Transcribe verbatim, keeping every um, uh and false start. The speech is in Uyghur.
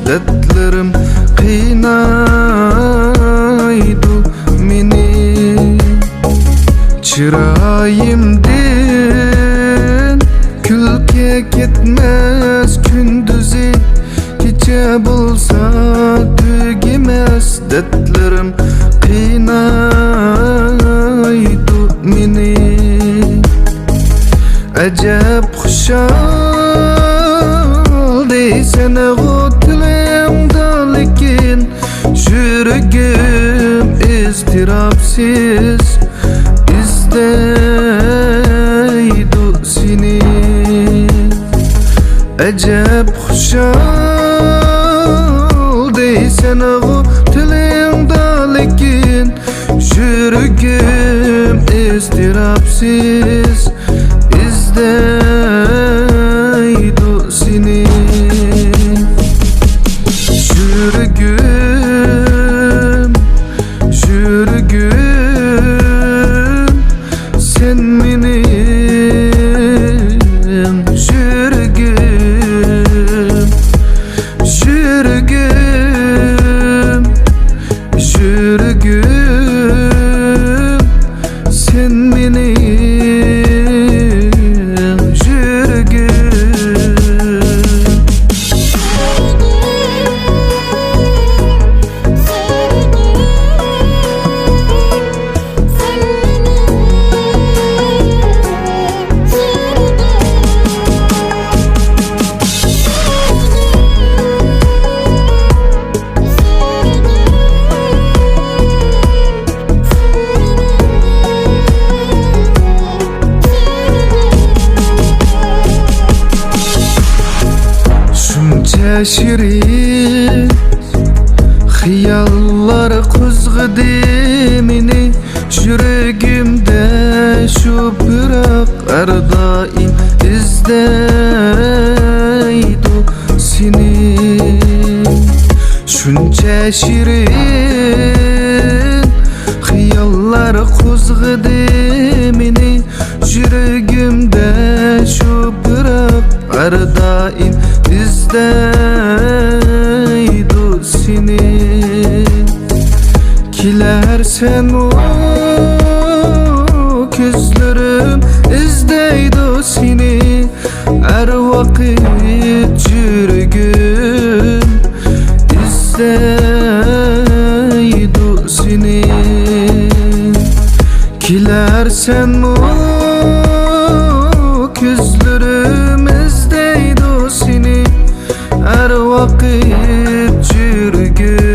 دەردلىرىم قىينايدۇ مېنى. چىرايىمدىن كۈلكە كەتمەس كۈندۈزى، كېچە بولسا تۈگىمەس دەردلىرىم قىينايدۇ مېنى. ئەجەب خۇشال دەيسەنغۇ تىلىڭدا، لېكىن يۈرىكىم ئىزتىراپسىز ئىزدەيدۇ سېنى. ئەجەب خۇشال دەيسەنغۇ تىلىڭدا، لېكىن يۈرىكىم ئىزتىراپسىز ئىزدەيدۇ سېنى. يۈرىكىم، يۈرىكىم، سەن مېنىڭ يۈرىكىم، يۈرىكىم، يۈرىكىم، سەن مېنىڭ يۈرىكىم. شۇنچە شېرىن خىياللار قوزغىدى مېنى، يۈرىكىمدە شۇ پىراق ھەر دائىم ئىزدەيدۇ سېنى. شۇنچە شېرىن خىياللار قوزغىدى مېنى، يۈرىكىمدە شۇ پىراق ھەر دائىم ئىزدەيدۇ سېنى. كېلەرسەنمۇ كۆزلىرىم ئىزدەيدۇ سېنى، ھەر ۋاقىت يۈرىكىم ئىزدەيدۇ سېنى. كېلەرسەنمۇ كۆزلىرىم ئىزدەيدۇ سېنى، ھەر ۋاقىت يۈرىكىم